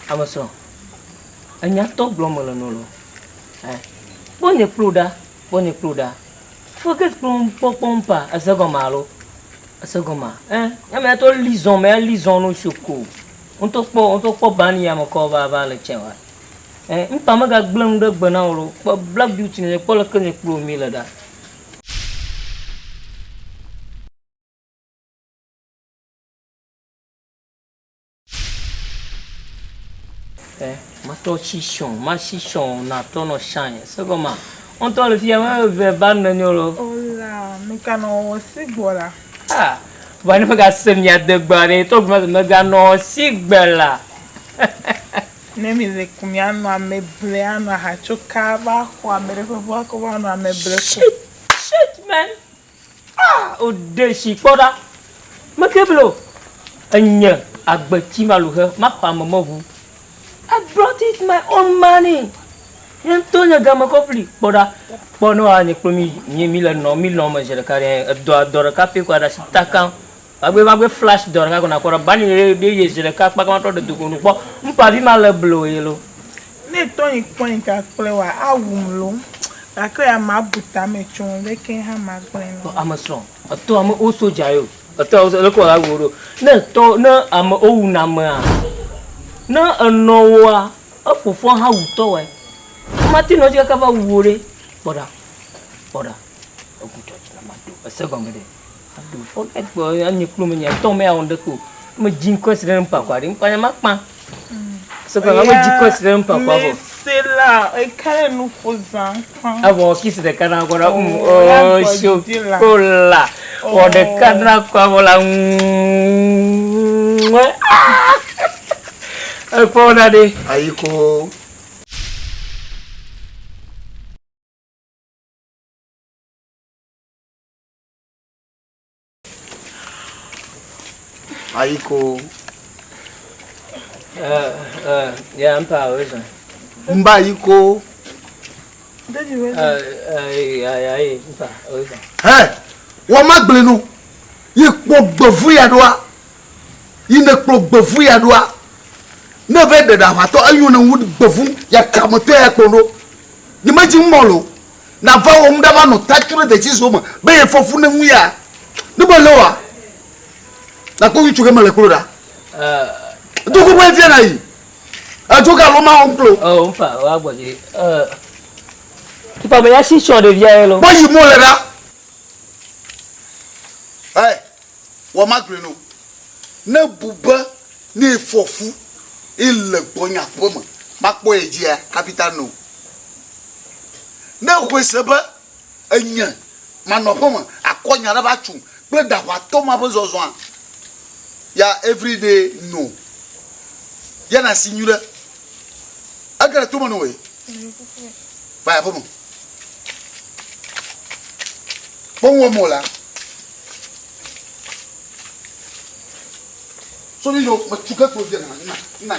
Ame srɔ̃, enya tɔ gblɔm mele nɔ lo. Ɛ, kpɔ nye kplu ɖa, kpɔ nye kplu ɖa. Forget kpɔm kpɔkpɔm pa ese gɔme alo? Ese gɔmea? Ɛ, nye ame tɔ li zɔn mɛ li zɔn no soko. Ŋutɔ kpɔ, ŋutɔ kpɔ bani ya me kɔ va va le tsɛ wa. Ɛ, ŋpa mega gblẽ nu ɖe gbe na wò lo. Kpɔ Black Beauty ne kpɔ leke nye kplu mi le ɖa. Eh, matɔ tsi sɔn, ma tsi sɔn na tɔ nɔ shine. Se gɔma. Ŋutɔ le fia me ve ba ne nyo lo. Ola, nu ka nɔ wɔ si gbɔ la? Ah, va ne mega se mia de gba ɖe, tɔ gblɔ mega nɔ si gbe la. Ne mi le ku mia nɔ ame ble anɔ ahatso ka va xɔ ame ɖe ƒe ʋua kɔ va nɔ ame ble ko. Shit, shit man. Ah, o de si kpɔ ɖa. Meke blo. Enye agbetsi maluhe maxɔ ame meʋu. I brought it my own money. Nye ŋutɔ nye game kɔ ƒli. Kpɔ ɖa. Kpɔ ne woanye kple mi mi mi le nɔ mi nɔ me zi ɖeka ɖe edɔ dɔ ɖeka pɛ ko aɖasi takam. Vagbe vagbe flash dɔ ɖeka ko nakpɔ ɖa. Bani ɖe ɖe ye zi ɖeka kpaka trɔ ɖe doko nu kpɔ. Ŋpavi ma le blo ye lo. Ne tɔ yi kpɔ yi ka kple wa awum lo. Gake ya mabu tame tso leke hã magblẽ no. Ame srɔ̃ etɔ ame wo soja yo. Etɔ wo leke wa wu ɖo. Ne etɔ ne ame wo wu na amea. Ne enɔ woa efofoa hã wu tɔ wɔe. Mate nɔ dzi kaka va wu wo ɖe. Kpɔ ɖa. Kpɔ ɖa. Egu tsɔtsi na maɖo. Ese gɔme ɖe. Aɖo fɔ ekpɔ anyi kplo me nye tɔ me awon ɖe ko. Me dzi ŋkɔ si ɖe ŋpa kwa ɖe. Ŋpa nya makpa. Se gɔme me dzi ŋkɔ si ɖe ŋpa kwa vɔ. Se la eka le nu ƒo zã kpa. Evɔ kisi ɖeka na kɔ ɖa. O sokola. Wɔ ɖeka na kɔ vɔ la. Ekpɔ na ɖe. Ayi ko. Ayiko. Ya mpa weza. Mba ayiko. Mpa weza. Hey, wọ́n má gblẽ nu. Yi kpɔ gbevu ya ɖoa. Yi ne kplɔ gbevu ya ɖoa. Ne ve ɖeɖe aʋatɔ eyo ne ŋu gbevu ya kametɔ ya kplɔ ɖo. Nye medzi ŋu mɔ lo. Nava wɔ ŋu ɖa va nɔ tatsu ɖe detsi me be ye fɔ fu ne ŋu ya. Ne be le wa. Nakpɔ ŋutsu ke mele klo ɖa. Doko be fia na yi. Edzo ga lo ma wɔm klo. Oh, mpa, wa gbɔ dzi. Eh. Mpa me ya si tsɔ ɖevia ye lo. Kpɔ yi mo le ɖa. Hey, wɔ ma gblɔe no. Ne bu be ne fɔ fu ile gbɔnya ƒe me makpɔ ye dzia capital no. Ne xɔe se be enye manɔ aƒe me akɔ nya ɖe va tso kple ɖaʋatɔ ma ƒe zɔzɔa ya everyday no ya na si nyuiɖe. Ege ɖe tome no woe. Va yi aƒe me. Kpɔ ŋu wɔm wòlea. So mi yo metu ke kpo vie na na na.